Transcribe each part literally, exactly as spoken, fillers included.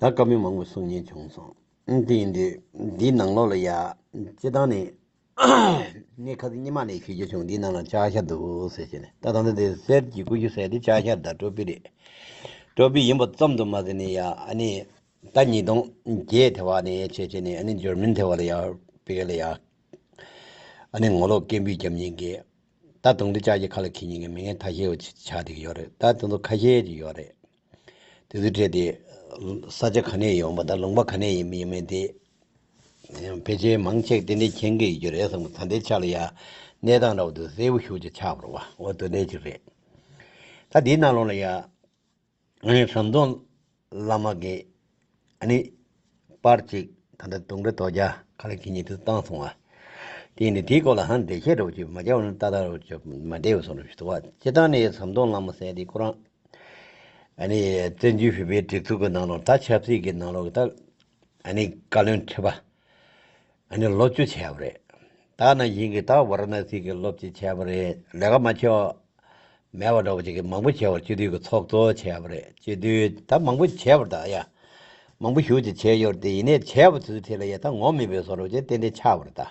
ད་བཀའ་མོལ་མང་པོ་གསུང་མཁན་བྱུང་སོང་། དེ་ཡིན་དུས་འདིའི་ནང་ལོགས་ལ་ཡ་སྤྱི་བཏང་ནས་ངས་ཁ་སང་སྔོན་མ་ནས་ཞུ་རྒྱུ་བྱུང་། འདིའི་ནང་ལ་བཅག་ཤ་འདུག་ཟེར་བྱས་ནས། ད་ད་ལྟ་དེ་གསེར་གྱི་ཀུ་ཤུ་ཟེར་དེ་བཅག་ཤ་དང་ཀྲོ་པི་རེད། ཀྲོ་པི་ཡིན་པ་ཙམ་དུ་མ་ཟད་ནས་ཡ་ཨ་ནི་ད་ཉིས་སྟོང་བརྒྱད་དེ་བ་ནས་བྱས་བྱས་ནས་ཨ་ནི་འཇར་མན་དེ་བ་ལ་ཡ་པི་ཀ་ལ་ཡ་ཨ་ནི་ངོ་ལོག་སྐད་འབོད་རྒྱབ་མཁན་གྱི་ད་དུང་འདི་ཅག་གི་ཁ་ལ་འཁྱེར་མཁན་གྱི་མི་ངན་ཐ་ཤལ་བ་ཆགས་བསྡད་ཀྱི་ཡོད་རེད། ད་དེ་ཚོ་ཁ་ཤས་ཅིག་ཡོད་རེད། དེ་ཚོའི་གྲས་དེ་ས་ཆ་ག་ནས་ཡོང་པ་དང་ལུང་པ་ག་ནས་ཡིན་མིན་ཡིན་མིན་དེ་ཕལ་ཆེར་མང་ཆེ་ག་དེ་འདྲའི་མཁྱེན་གྱི་ཡོད་ཀྱི་རེད་བསམ་གྱི། ད་ལྟའི་ཆ་ལ་ཡ་གནས་སྟངས་འདྲ་བོ་དེ་གསལ་པོ་ཞེ་པོ་ཅིག་ཆགས་པ་རེད་བ། འོ་དེ་འདྲ་ཅིག་རེད། ད་དེའི་ནང་ལོགས་ལ་ཡ་ཨ་ནི་ཟམ་གདོང་བླ་མ་གི་ཨ་ནི་པར་ཅིག་ད་ལྟ་དུང་འདྲ་དོ་རྒྱ་ཁ་ལ་འཁྱེར་མཁན་དེ་བཏང་སོང་བ། དེ་ཡིན་དུས་དེའི་སྐོར་ལ་ཧང་འགྲེལ་བཤད་འདྲ་བོ་ཅིག་མ་རྒྱག་པ་ནི་ཏག་ཏག་འདྲ་བོ་ཅིག་མ་འགྲིག་པ་བཟོ་འདྲ་ཞིག་འདུག་བ། སྤྱིར་བཏང་ནས་ཟམ་གདོང་བླ་མ་ཟེར་དེ་ཁོ་རང་ཨ་ནི་བཙན་བྱོལ་བོད་པའི་སྒྲིག་འཛུགས་ཀྱི་ནང་ལ་ད་ཆབ་སྲིད་ཀྱི་ནང་ལོགས་ཀྱི་ད་ཨ་ནི་བཀའ་བློན་ཁྲི་པ་ཨ་ནི་ལོ་བཅུ་བྱས་པ་རེད། ད་ནང་བཞིན་གྱི་ད་ཝཱ་ར་ཎ་སི་གི་སློབ་སྤྱི་བྱས་པ་རེད། ལས་ཀ་མ་བྱས་པ་མེད་པ་འདྲ་བོ་ཅིག་གི་མང་པོ་བྱས་པ་རེད། སྤྱི་འཐུས་ཀྱི་ཚོགས་གཙོ་བྱས་པ་རེད། སྤྱི་འཐུས་ད་མང་པོ་བྱས་པ་རེད། ད་ཡ་མང་པོ་ཞེ་པོ་ཅིག་བྱས་ཡོད་རེད། དེ་ཡིན་ནའི་བྱས་པ་དེ་ཚོའི་གྲས་ལ་ཡ་ད་ངོ་མ་མེད་པའི་བཟོ་འདྲ་བོ་ཅིག་ཏན་ཏན་ཆགས་པ་རེད། ད་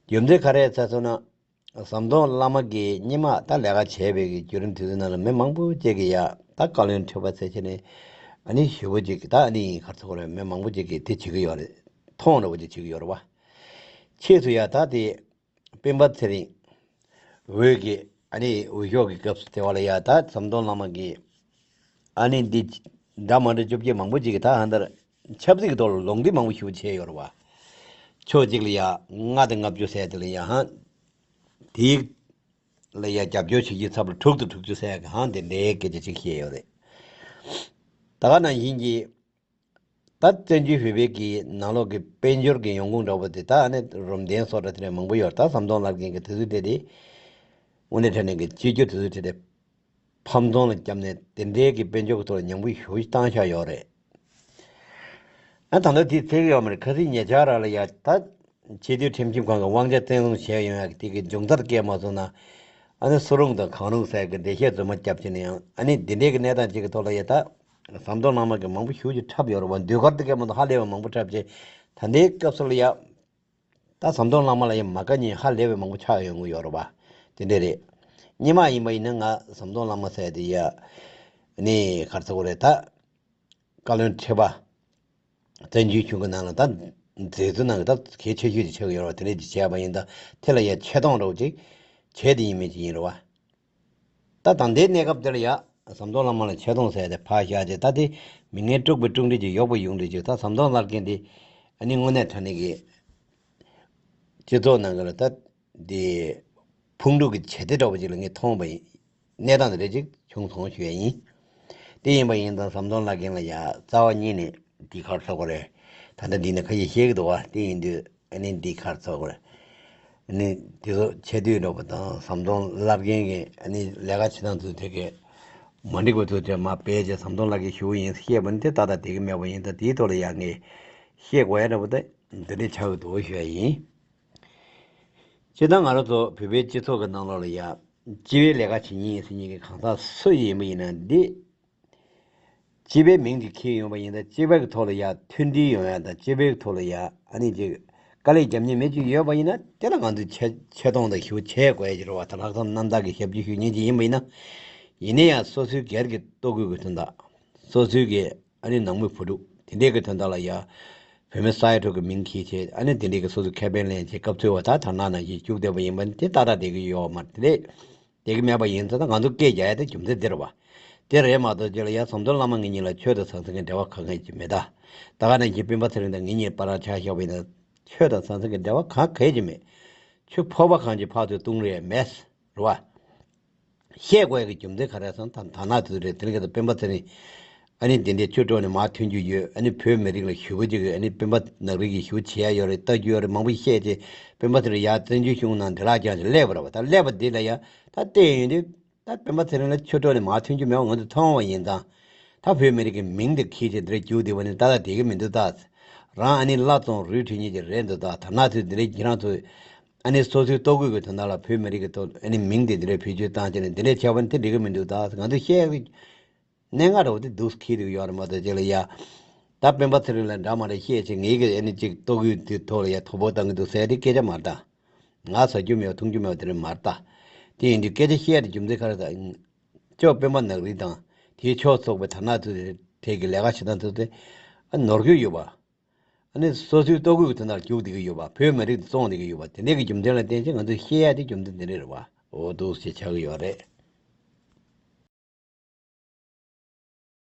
རྒྱུ་མཚན་ག་རེ་ཟེར་སོང་ན། ཟམ་གདོང་བླ་མ་གིས་སྔོན་མ་ད་ལས་ཀ་བྱས་པའི་གི་བརྒྱུད་རིམ་དེ་ཚོའི་ནང་ལ་མི་མང་པོ་ཅིག་གིས་ཡ་ད་བཀའ་བློན་ཁྲི་པ་ཟེར་བྱས་ནས་ཨ་ནི་ཞེ་པོ་ཅིག་ད་ཨ་ནི་ག་རེ་ཟེར་དགོས་རེད། མི་མང་པོ་ཅིག་གིས་དེ་བྱེད་ཀྱི་ཡོད་རེད། མཐོང་འདྲ་བོ་ཅིག་བྱེད་ཀྱི་ཡོད་རེད་བ། ཕྱིས་སུ་ཡ་ད་དེ་སྤེན་པ་ཚེ་རིང་འོས་ཀྱི་ཨ་ནི་འོས་ཤོག་གི་སྐབས་སུ་དེ་བ་ལ་ཡ་ད་ཟམ་གདོང་བླ་མ་གིས་ཨ་ནི་འདི་འདྲ་མ་འདྲ་བཅོ་བརྒྱད་མང་པོ་ཅིག་གིས་ད་ཧང་ད་ཆབ་སྲིད་ཀྱི་ཐོག་ལ་ལོག་འདྲེན་མང་པོ་ཞེ་པོ་བྱས་ཡོད་རེད་བ། ཕྱོགས་གཅིག་ལ་ཡ་ལྔ་དང་ལྔ་བཅུ་ཟེར་དེ་ལ་ཡ་ཧང་དེ་ལ་ཡ་རྒྱབ་སྐྱོར་བྱེད་ཀྱི་ཚབ་ལ་དྲུག་དང་དྲུག་ཅུ་ཟེར་གི་ཧང་དེ་འདྲའི་སྐད་ཆ་ཅིག་བཤད་ཡོད་རེད། ད་ག་ནང་བཞིན་གྱི་ད་བཙན་བྱོལ་བོད་པའི་གི་ནང་ལོགས་ཀྱི་དཔལ་འབྱོར་གྱི་ཡོང་ཁུངས་འདྲ་བོ་དེ་ད་ཨ་ནི་རུམ་གདན་སོགས་འདྲ་དེ་འདྲ་མང་པོ་ཡོད། ད་ཟམ་གདོང་བླ་རྒན་གྱི་དེ་ཚོའི་གྲས་དེ་དངོས་གནས་དྲང་གནས་ཀྱི་གཅིག་གྱུར་དེ་ཚོའི་གྲས་དེ་ཕམ་ཚོང་ལ་བརྒྱབ་ནས་དེ་འདྲའི་གི་དཔལ་འབྱོར་གྱི་ཐོག་ལ་ཉམས་རྒུད་ཞེ་པོ་ཅིག་བཏང་བཞག་ཡོད་རེད། ཨ་ད་ལྟ་དེ་ཚེ་གི་ཡོད་མ་རེད། ཁ་སང་ཉེ་ཆར་ར་ལ་ཡ་ད་ཆེས་མཐོའི་ཁྲིམས་ཞིབ་ཁང་གི་དབང་ཆ་བཙན་བཟུང་བྱས་ཡོང་ཡག་གི་དེ་གི་མཇུག་མཐར་སྐྱེལ་མ་སོང་ན། ཨ་ནི་སུ་རུང་དང་གང་རུང་ཟེར་གི་འགྲེལ་བཤད་རྫུན་མ་བརྒྱབ་བྱས་ནས་ཡང་ཨ་ནི་འདི་འདྲའི་གི་གནས་སྟངས་ཅིག་གི་ཐོག་ལ་ཡ་ད་ཟམ་གདོང་བླ་མ་གི་མང་པོ་ཞེ་པོ་ཅིག་འཁྲབ་ཡོད་རེད་བ། ཟློས་གར་དེ་གའི་མ་གཏོགས་ཧ་ལས་པ་མང་པོ་འཁྲབ་བྱས། ད་ལྟའི་སྐབས་སུ་ལ་ཡ་ད་ཟམ་གདོང་བླ་མ་ལ་ཡ་མ་དགའ་མཁན་ཧ་ལས་པའི་མང་པོ་ཆགས་ཡོང་གི་ཡོད་རེད་བ། དེ་འདྲ་རེད། སྔོན་མ་ཡིན་པ་ཡིན་ན་ང་ཟམ་གདོང་བླ་མ་ཟེར་དེ་ཡ་ནི་ག་རེ་ཟེར་དགོས་རེད། ད་བཀའ་བློན་ཁྲི་པ་བཙན་བྱོལ་གཞུང་གི་ནང་ལ་ད་མཛད་གཙོ་ནང་གི་ད་གལ་ཆེ་ཤོས་ཅིག་ཆགས་ཀྱི་ཡོད་རེད་བ། དེ་འདྲ་ཅིག་བྱས་པ་ཡིན་ད་དེ་ལ་ཡ་ཆེ་མཐོང་འདྲ་བོ་ཅིག་བྱས་ཏེ་ཡིན་མིན་ཅིག་ཡིན་རེད་བ། ད་ད་ལྟའི་གནས་སྐབས་དེ་ལ་ཡ་ཟམ་གདོང་བླ་མ་ལ་ཆེ་མཐོང་ཟེར་ཏེ་ཕར་བཞག་བྱས། ད་དེ་མི་ངན་དཀྲུགས་པའི་དཀྲུགས་འདྲ་ཅིག་ཡོད་པ་ཡོང་འདྲ་ཅིག་ད་ཟམ་གདོང་བླ་རྒན་དེ་ཨ་ནི་དངོས་གནས་དྲང་གནས་ཀྱི་སྤྱི་ཚོགས་ནང་གི་ལ་ད་དེ་ཕུང་དཀྲུག་གི་བྱེད་གཏེ་འདྲ་བོ་ཅིག་ལ་ངས་མཐོང་བ་ཡིན། གནས་སྟངས་དེ་འདྲ་ཅིག་བྱུང་སོང་ཞུ་ཡ་ཡིན། དེ་ཡིན་པ་ཡིན་ཙང་ཟམ་གདོང་བླ་རྒན་ལ་ཡ་རྩ་བ་ཉིད་ནས་འདི་ག་རེ་ཟེར་དགོས་རེད། ད་ལྟ་འདི་ནས་ཁ་ཤས་བཤད་ཀྱི་འདུག་བ། དེ་ཡིན་དུས་ཨ་ནི་འདི་ག་རེ་ཟེར་དགོས་རེད། ཨ་ནི་དེ་ཚོ་ཆེ་བསྟོད་འདྲ་པོ་དང་ཟམ་གདོང་བླ་རྒན་གྱི་ཨ་ནི་ལས་ཀ་བྱེད་སྟངས་ཚོ་དེ་གས་མ་འགྲིག་པ་ཚོ་དེ་མར་སྦས་བྱས་ཟམ་གདོང་བླ་རྒན་ཞུ་བ་ཡིན་བཤད་པ་ནི་དེ་ཏག་ཏག་དེ་གི་མེད་པ་ཡིན། ད་དེའི་ཐོག་ལ་ཡ་ངས་བཤད་དགོས་ཡ་འདྲ་པོ་དེ་འདི་འདྲ་ཆགས་ཀྱི་འདུག་ཞུ་ཡ་ཡིན། སྤྱིར་བཏང་ང་རང་ཚོ་བོད་པའི་སྤྱི་ཚོགས་ཀྱི་ནང་ལོགས་ལ་ཡ་སྤྱི་པའི་ལས་ཀ་བྱེད་མཁན་ཟེར་མཁན་གྱི་གང་ཟག་སུ་ཡིན་པ་ཡིན་ན་འདི། སྤྱི་པའི་མིང་དེ་འཁྱེར་ཡོང་བ་ཡིན་ན་སྤྱི་པའི་ཐོག་ལ་ཡ་མཐུན་སྒྲིལ་ཡོང་ཡ་དང་སྤྱི་པའི་ཐོག་ལ་ཡ་ཨ་ནི་ཅིག་དཀའ་ལས་རྒྱབ་མཁན་མི་ཅིག་ཡོད་པ་ཡིན་ན་དེ་ལ་ང་ཚོས་ཆེ་ཆེ་མཐོང་དང་ཞུ་བྱེད་དགོས་ཡ་ཅིག་རེད་བ། ད་ལྷག་བསམ་རྣམ་དག་གི་ཞབས་ཕྱི་ཞུ་མཁན་ཅིག་ཡིན་པ་ཡིན་ན། ཡིན་ན་ཡང་སོ་སོའི་སྒེར་གྱི་ལྟོ་གོས་ཀྱི་དོན་དག་སོ་སོའི་གི་ཨ་ནི་ནང་མི་བུ་ཕྲུག་དེ་འདྲའི་གི་དོན་དག་ལ་ཡ་བོད་མི་ས་ཡ་དྲུག་གི་མིང་འཁྱེར་བྱས་ཨ་ནི་དེ་འདྲའི་གི་སོ་སོའི་ཁེ་ཕན་ལེན་བྱས་སྐབས་འཚོལ་བ་ད་དར་ནག་ནང་བཞིན་བཅུག་བསྡད་པ་ཡིན་པ་ནི་དེ་ཏག་ཏག་བསྡད་ཀྱི་ཡོད་མ་རེད། དེ་འདྲའི་དེ་གི་མེད་པ་ཡིན་ཙང་ད་ང་ཚོ་སྐད་རྒྱག་ཡ་དེ་རྒྱུ་མཚན་འདི་རེད་བ། དེ་རེད་མ་གཏོགས་རྗེས་ལ་ཡ་ཟམ་གདོང་བླ་མ་ངེད་གཉིས་ལ་ཆོས་དང་ཟང་ཟིང་གི་འབྲེལ་བ་གང་གང་ཅིག་མེད་ད། ད་ག་ནང་བཞིན་སྤེན་པ་ཚེ་རིང་དང་ངེད་གཉིས་བར་ལ་ཆ་བཞག་པ་ཡིན་ན་ཆོས་དང་ཟང་ཟིང་གི་འབྲེལ་བ་གང་གང་ཅིག་མེད། ཆུ་ཕོར་པ་གང་ཅིག་ཕར་ཚུར་བཏུང་རེས་མེད། རེད་བ། བཤད་དགོས་ཀྱི་རྒྱུ་མཚན་ག་རེ་སོང་ད་ད་ན་དུ་རེད། དེ་རིང་ཁ་ད་སྤེན་པ་ཚེ་རིང་ཨ་ནི་དེ་འདྲའི་ཆོས་གྲོགས་ནས་མར་ཐོན་རྒྱུ་ཡོད། ཨ་ནི་བོད་མི་རིགས་ལ་ཞུ་བ་ཅིག་ཨ་ནི་སྤེན་པ་ནག་རིགས་ཀྱི་ཞུ་བྱེད་ཡ་ཡོད་རེད། ལྟ་རྒྱུ་ཡོད་རེད། མང་པོ་བཤད་ཅེས་སྤེན་པ་ཚེ་རིང་ཡར་བཙན་བྱོལ་གཞུང་ནང་འདྲི་ལག་རྒྱག་ཅིག་སླེབས་པ་རེད་བ། ད་སླེབས་པ་འདི་ལ་ཡ་ད་བལྟས་ཡོང་དུས་ད་སྤེན་པ་ཚེ་རིང་ལ་ཆོས་གྲོགས་ནས་མར་ཐོན་རྒྱུ་མེད་པ་ང་ཚོས་མཐོང་བ་ཡིན་ཙང་། ད་བོད་མི་རིགས་ཀྱི་མིང་དེ་འཁྱེར་ཅིག་འདིར་རྒྱུག་བསྡད་པ་ནི་ཏག་ཏག་བསྡད་ཀྱི་མི་འདུག་ད། རང་ཨ་ནི་བླ་བཙོང་རུལ་ཁྲིད་མཁན་ཅིག་རེད་འདུག་ད། ད་ན་ཚོད་འདི་འདྲའི་ཁྱེད་རང་ཚོས་ཨ་ནི་སོ་སོའི་ལྟོ་གོས་ཀྱི་དོན་དག་ལ་བོད་མི་རིགས་ཀྱི་ཐོག་ཨ་ནི་མིང་དེ་འདི་འདྲའི་བེད་སྤྱོད་བཏང་བྱས་ནས་འདི་འདྲའི་བྱས་པ་ནི་དེ་འགྲིག་གི་མི་འདུག་ད། ང་ཚོས་བཤད་ཀྱི་གནད་འགག་འདྲ་བོ་དེ་འདུག་འཁྱེར་འདུག་ཡོད་རེད་མ་གཏོགས་རྗེས་ལ་ཡ། ད་སྤེན་པ་ཚེ་རིང་ལ་འདྲ་མ་འདྲ་བཤད་བྱས། ངེད་ཀྱི་ཨ་ནི་ཅིག་ལྟོ་གོས་དེ་ཐོག་ལ་ཡ་དོ་ཕོག་བཏང་གི་འདུག་ཟེར་དེ་སྐད་ཆ་མ་རེད་ད། ང་ཟ་རྒྱུ་མེད་པ་འཐུང་རྒྱུ་མེད་པ་དེ་རིང་མ་རེད་ད། དེ་ཡིན་དུས་སྐད་ཆ་བཤད་ཡ་དེ་རྒྱུ་མཚན་ག་རེ་ད། ཅོག་སྤེན་པ་ནག་རིལ་དང་དེའི་ཕྱོགས་ཚོགས་པའི་དར་ནག་ཚོ་དེ་གི་ལས་ཀ་བྱེད་སྟངས་ཚོ་དེ་ཨ་ནོར་གྱི་ཡོད་པ། ཨ་ནི་སོ་སོའི་ལྟོ་གོས་ཀྱི་དོན་དག་རྒྱུག་བསྡད་ཀྱི་ཡོད་པ། བོད་མི་རིགས་དེ་བཙོང་བསྡད་ཀྱི་ཡོད་པ། དེ་འདྲའི་གི་རྒྱུ་མཚན་ལ་བརྟེན་བྱས་ང་ཚོས་བཤད་ཡ་དེ་རྒྱུ་མཚན་དེ་འདྲ་རེད་པ། འོ་འདུག་སེ་ཆགས་ཀྱི་ཡོད་རེད།